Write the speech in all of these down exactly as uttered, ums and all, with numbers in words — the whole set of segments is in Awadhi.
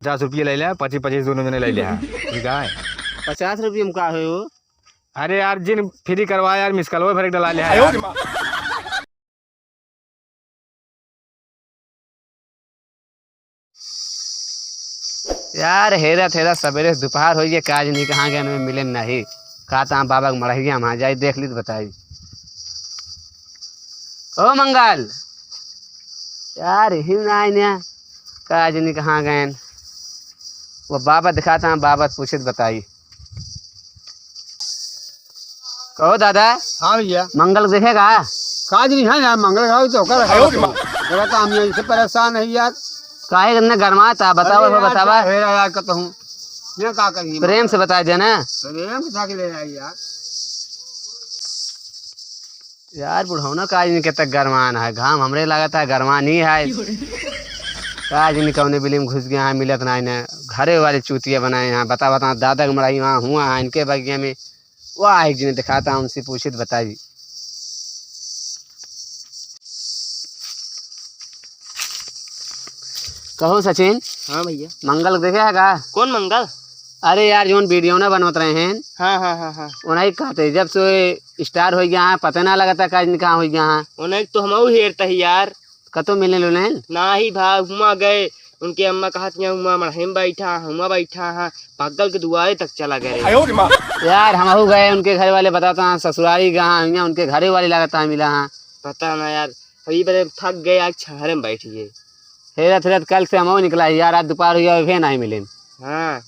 पचास रुपये ले ले, पच्चीस पच्चीस दोनों जने ले ले। ठीक है। पचास रुपये में का होई हो? अरे यार, जिन फ्री करवा यार, मिस कॉल भर एक डला ले यार। यार, हेरत हेरत सबेरे से दोपहर होइ गए, काज नहीं कहाँ गए, हमें मिले नहीं। कहा था बाबा के मड़हिया, वहाँ जाई देख ली तो बताई। ओ मंगल, यार, ही ना आइने, काज नहीं कहाँ गए। वो बाबा दिखाता, बाबा से पूछे तो बताई। कहो दादा। हाँ भैया। मंगल देखेगा? काज नहीं है यार, मंगल का तो कर है। बोला तो हम यहीं से परेशान है यार। काहे करने गरमाता? बतावा, अरे यार, बतावा। क्या है यार, कहता हूँ। मैं का करी? प्रेम से बता देना। प्रेम से जाके ले आई यार। यार, बुढ़ौना का आज इनके तक गरमान है, घाम हमरे लागत है, गरमान ही है। का आज इनके कौने बिली में घुस गया है, मिलत ना इन्हें। घरे वाले चूतिया बनाए हैं, बता, बता, दादा के मड़ाई वहाँ हुआ है, इनके बगिया में। वाह, एक जने दिखाता, उनसे पूछित बताई। कहो सचिन। हाँ भैया। मंगल देखे है का? कौन मंगल? अरे यार, जोन वीडियो ना बनवत रहे हैं। हाँ, हाँ, हाँ, हाँ। उन्हीं कहते, जब से स्टार हो गया है, पता ना लगता का इनका हो गया है। उन्हीं तो हम हेरता ही यार। कतो मिले लोलेन? ना ही भा, हुआ गए, उनके अम्मा कहत यहाँ, "हुआ मड़हे में बैठा, हुआ बैठा हाँ।" पागल के दुआरे तक चला गए रे। यार, हमहू गए, उनके घर वाले बताता हाँ, ससुरारी गया हाँ, उनके घरे वाले लगता है मिला हाँ। पता ना यार, अभी बड़े थक गए, आज छहरे में बैठ गए। हेरत हेरत कल से हमहू निकला है यार, आज दोपहर हुआ, फिर नहीं मिले। हाँ।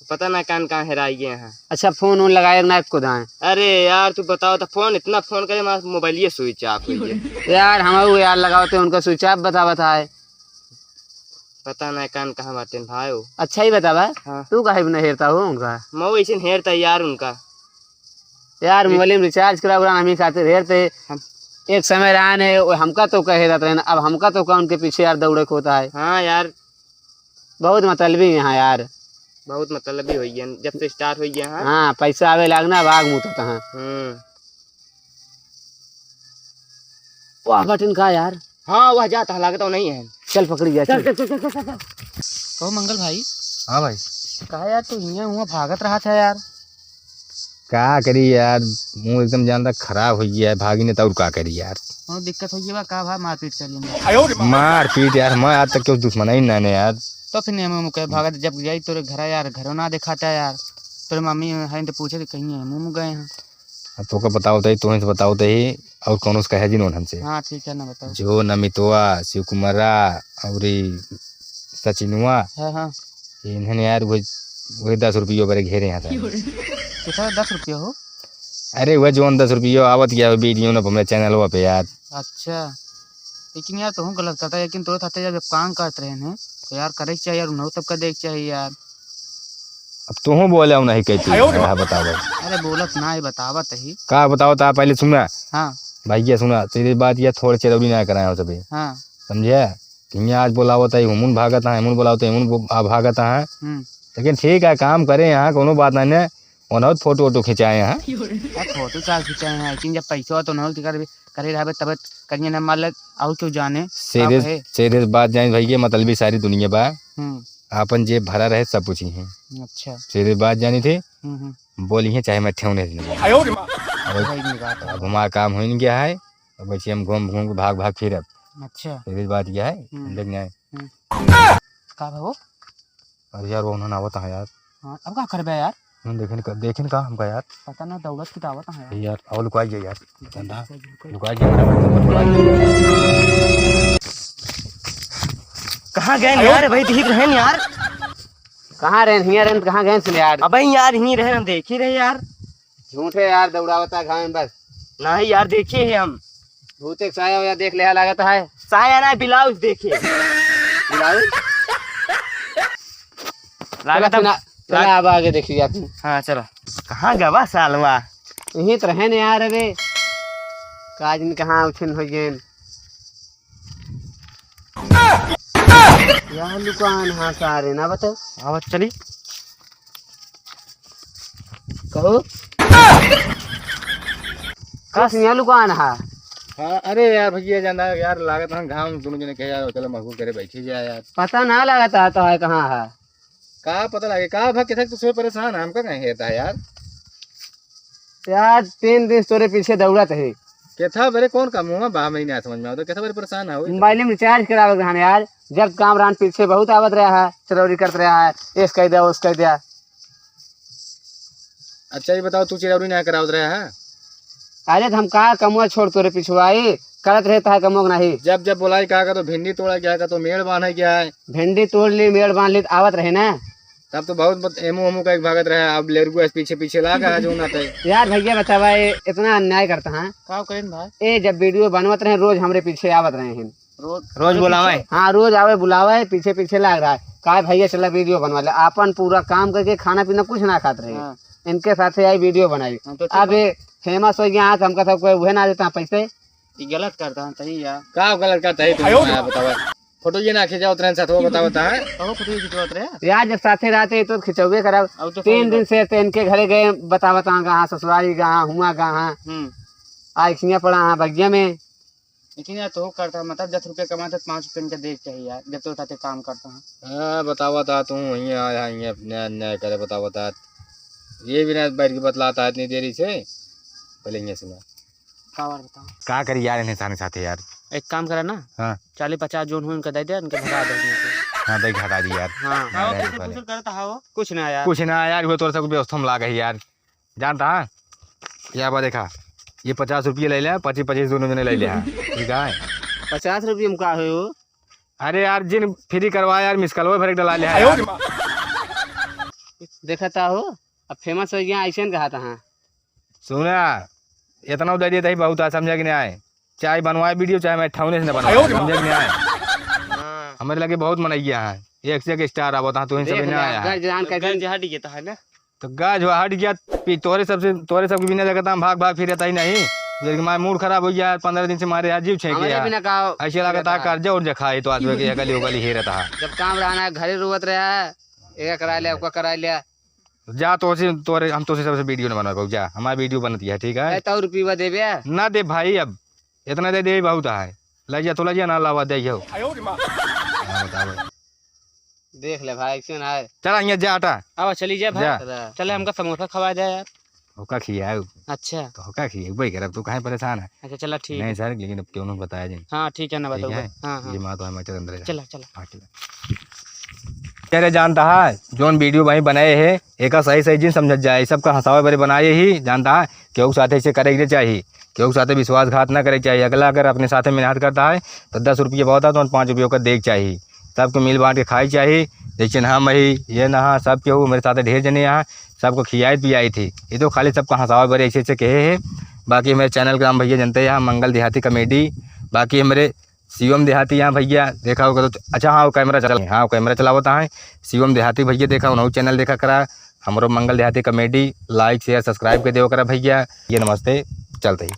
पता ना कान कहाँ हेराई गए हैं। अच्छा, फोन उन लगाए ना को दाएं। अरे यार, तू बताओ तो, फोन इतना फोन करे, हमारा मोबाइल ये स्विच ऑफ हो गया। यार, हम वो यार लगावते, उनका स्विच ऑफ बता, बता है। पता ना कान कहाँ बाटे भाई हो। अच्छा ही बतावा, हाँ। तू काहे बिना हेरता हो उनका? मैं वैसे हेरता यार उनका। यार, ये मोबाइल में रिचार्ज करा, उरा हमी खातिर हेरते। हम एक समय रहा ने, वो हमका तो कहे रहते हैं, अब हमका तो का उनके पीछे यार दौड़े को होता है। हाँ यार, बहुत मतलबी यहाँ यार। बहुत मतलबी होइ गया, जब से स्टार होइ गया है। हाँ, पैसा आवे लागना, बाग मुतत हाँ। हम्म। वाह, बटन का यार? हाँ, वह जाता है, लागत नहीं है। चल, पकड़ी जा, चल, चल। चल, चल, चल, चल, चल। कहो मंगल भाई। हाँ भाई। कहा यार, तू हियाँ हुआ भागत रहा था यार। का करी यार, मुँह एकदम जानता खराब हो गया है, भागी नहीं तो और का करी यार। और दिक्कत हो गया बा, का भा मारपीट चली बा? मारपीट यार, मैं आज तक क्यों दुश्मन ही ना ने यार। तो फिर नेमो मुके भागत जब जाई तोरे घरा यार, घरो ना दिखाता यार। तोरे मम्मी है तो पूछे तो कहीं है, मुँह गए हैं। अब तोका बताओ तही, तोहे से बताओ तही, और कौनो से कहे जिन उन्हन से। हाँ, ठीक है ना, बताओ। जो नमितवा, शिव कुमारा, और ई सचिनवा, हाँ, हाँ। इन्हन यार वही, वही दस रुपयो बरे घेरे हैं सारे। कितना दस रुपयो हो? अरे वह जोन दस रुपयो आवत गया वीडियो न अपने चैनलवा पे यार। अच्छा, लेकिन यार तुहूँ गलत करता, लेकिन तोरे साथे जब काम करत रहे हैं तो यार करे के चाहिए यार, उन्हों तब कर दे के चाहिए यार। अब तुहूँ बोले नहीं कहती है, हाँ, बताओ भाई। अरे बोलत ना है, बतावत ही। का बताओ ता पहले सुना। हाँ। भैया सुना, तेरी बात ये थोड़े चिरौरी ना कराए हो सभी। हाँ। समझे? कि मैं आज बोलावत है, हुमुन भागत है, हुमुन बोलावत है, हुमुन बो-, आ भागत है। हम्म। लेकिन ठीक है, काम करे यहाँ, कोनो बात नहीं है। उन्हों फोटो वोटो खिंचाए हैं। यार, फोटो का खिंचाए हैं, लेकिन जब पैसा हो तो उन्हों के कर, करे रहबे तब करिए ना, मालिक और क्यों जाने। सीधे, का है? सीधे बात जानी भैया, मतलबी सारी दुनिया बा। हम्म। आपन जेब भरा रहे, सब पूछी हैं। अच्छा। सीधे बात जानी थी, हम्म, हम्म। बोली है चाहे मैं ठेवने से नहीं। आयो रे माँ। अब, भाई की बात है। अब हमारा काम हो नहीं गया है, अब वैसे हम घूम घूम के भाग भाग फिरब। अच्छा। सीधे बात यह है, हम्म। देख नहीं। हम्म। का भा वो? अरे यार, वो उन्होंने आवत है यार। हाँ, अब का करबे यार? हम देखेन का, देखेन का हमका यार? पता ना, दौड़त की दावत है यार। यार, अब लुकाई गया यार। चंदा, लुकाई गया। कहाँ गए यार? भाई, दिख रहे हैं यार। कहाँ रहे? हियाँ रहे, कहाँ गए सुन यार? अबे यार, यहीं रहे, हम देख ही रहे यार। झूठे यार, दौड़ावता घाम में बस। नहीं यार, देखे हैं हम। भूते के साया वाया देख ले, लागत है। साया ना, ब्लाउज देखे। ब्लाउज? लागत चला, है। चला, अब आगे देखी जाती। हाँ, चला। कहाँ गवा सालवा? यहीं तो रहे न यार, अबे। काज न कहाँ उठिन हो गए। यहाँ लुकान, हाँ, सारे ना बताओ। आवत चली। कहो। का सिंह लुकान हा? हाँ, अरे यार भैया, जाना यार, लागत है घाम, दोनों जने कहे यार, चलो मजबूर करे बैठी जाए यार। पता ना लागत है तो है कहाँ है। का पता लगे, का भा, किथे तुझसे परेशान है, हमका कहीं हेरता है यार। यार, तीन दिन से तोरे पीछे दौड़त है। केथा बरे कौन काम हुआ बा, मैं नहीं समझ में आवत, केथा बरे परेशान है, वही तो। मोबाइल में रिचार्ज करावे के रहन यार, जब काम रहन पीछे बहुत आवत रहा है, चरौरी करत रहा है, एस कह दिया, ओस कह दिया। अच्छा, ये बताओ, तू चिरौरी ना करावत रहे है? अरे, तो हम का कमुआ छोड़ तोरे पिछुआई, करत रहता है कमुआ के नहीं। जब जब बोलाई, का का तो भिंडी तोड़ा, क्या का तो मेड़ बांधा, क्या है? भिंडी तोड़ ली, मेड़ बांध ली, तो आवत रहे ना। तब तो बहुत बत-, एमू एमू का एक भागत रहे, अब लेरगुआ से पीछे पीछे लागा है, जो ना ते। यार भैया, बतावा, ये इतना अन्याय करता है। का करें भाई? ए, जब वीडियो बनवत रहे, रोज हमरे पीछे आवत रहे हैं। रोज, रोज रोज बुलावे? पीछे? हाँ, रोज आवे, बुलावे, पीछे पीछे लाग रहा है। का भैया, चला वीडियो बनवा ले। आपन पूरा काम करके खाना पीना कुछ ना खात रहे। हाँ। इनके साथे आई, वीडियो बनाई। हाँ, तो ठीक अब बा। ये फेमस हो गया, आज हमका सब कोई उहे ना देता पैसे। ये गलत करता है, सही यार। का गलत करता है, तुम आयो। बताओ। फोटो ये ना खिंचाओ, तुरंत साथ वो बताओ, बताओ। कहो, फोटो ये खिंचवात रहे? यार, जब साथे रहते तो खिंचौबे करब। अब तो तीन सही दिन बात। से तो इनके घरे गए, बता, बता, कहाँ ससुरारी, कहाँ हुआ, कहाँ। हम्म। आ, इखिया पड़ा, हाँ, भैया में। लेकिन यार, तो करता, मतलब, दस रुपये कमाते, पाँच रुपये इनका देख चाहिए यार, जब तो साथे काम करता है। हाँ, बतावा था तू, हियाँ आया, हियाँ न्याय, न्याय करे, बतावा था। ये भी ना बैठ के बतलाता है इतनी देरी से, पहले हियाँ सुना। का बार बताओ? का करी यार, इन्हें सारे साथे यार। एक काम करा ना, हाँ। चालीस पचास जोन हो, इनका दे दे, इनके भगा दे इनके। हाँ, दे के हटा दी यार। हाँ। हाँ, हाँ, कुछ पहले। कुछ करता है वो? कुछ ना यार। कुछ ना यार, वो तोर सब व्यवस्था में लाग है यार। जानता है? या बा देखा, ये पचास रुपये ले ले, पच्चीस पच्चीस दोनों जने ले ले, हाँ। ठीक है? पचास रुपये में का होई हो? अरे यार, जिन फ्री करवा यार, मिस कॉल भर एक डला ले, हाँ, आयो यार। रे माँ। देखा था हो, अब फेमस हो गया, ऐसे न कहा था, हाँ। सुना, इतना उधार दिया था ही बहुत, आज समझा कि नहीं आए? चाहे बनवाए वीडियो, चाहे मैं ठौने से न बनवाए, आयो रे माँ। समझा कि नहीं आए? हाँ। हमारे लगे बहुत मनैया है, एक से एक स्टार आवत है, तू ही सब देख ना ना, आया है। गज जान तो कैसे गज हट गया था, है ना? तो गज हट गया, पी-, तोरे सबसे, तोरे सबके बिना देखता हम भाग भाग फिरता ही नहीं। जैसे कि मारे मूड खराब हो गया यार, पन्द्रह दिन से मारे यार जीव छेंके हमारे यार। बिना का ऐसे लागत है रहता है। कर्जा उर्जा खाए तो आज के अगली उगली हे रहता है। जब काम रहना है, घरे रोवत रहा है, एक करा लिया, ओका करा लिया। जा तो से, तोरे, हम तो से सबसे वीडियो न बनवा पाऊ, जा, हमारा वीडियो बनती है, ठीक है? ए, तो रुपया देबे? ना दे भाई, अब इतना दे दे बहुत है, ले जा तो ले जा, ना लावा दे हो। आयो रे माँ। हाँ, बताओ। देख ले भाई, कैसे ना है। चला, यहाँ जा, हटा। अब चली जा भाई। जा। चला। चले, हमका समोसा खवा दे यार। ओका खियाऊ। अच्छा। तो ओका खियाऊ, भाई, कर, अब तू काहे परेशान है? अच्छा, चला, ठीक नहीं है। सर, लेकिन अब क्यों ना बताया जी। हाँ, ठीक है ना, ठीक बताओ है? भाई। हाँ, हाँ। ये माँ तो हमारे अंदर है। चला, चला। हाँ, चला। तेरे जानता है, जोन वीडियो भाई बनाए है, एका सही सही जिन समझत जाए, सबका हंसावे बरे बनाए ही जानता है, केहू के साथे ऐसे करे के चाही, केहू के साथे विश्वासघात ना करे के चाही। अगला अगर अपने साथे मेहनत करता है, तो दस रुपये बहुत है, तो पाँच रुपये का दे के चाही। सबके मिल बांट के खाए के चाही। जैसे ना हम ही, ये ना, सब केहू मेरे साथे ढेर जने यहाँ, सबको खियाए पियाए थी। ये तो खाली सबको हंसावे बरे ऐसे ऐसे कहे है। बाकी मेरे चैनल का नाम भैया जनते हैं, मंगल देहाती कॉमेडी। बाकी हमारे शिवम देहाती यहाँ भैया देखा होगा तो, अच्छा हाँ, वो कैमरा चला, हाँ, वो कैमरा चलावता है। शिवम देहाती भैया देखा, उन्होंने चैनल देखा करा। हमरो मंगल देहाती कॉमेडी like share subscribe कर देवा करा भैया। ये नमस्ते, चलते ही।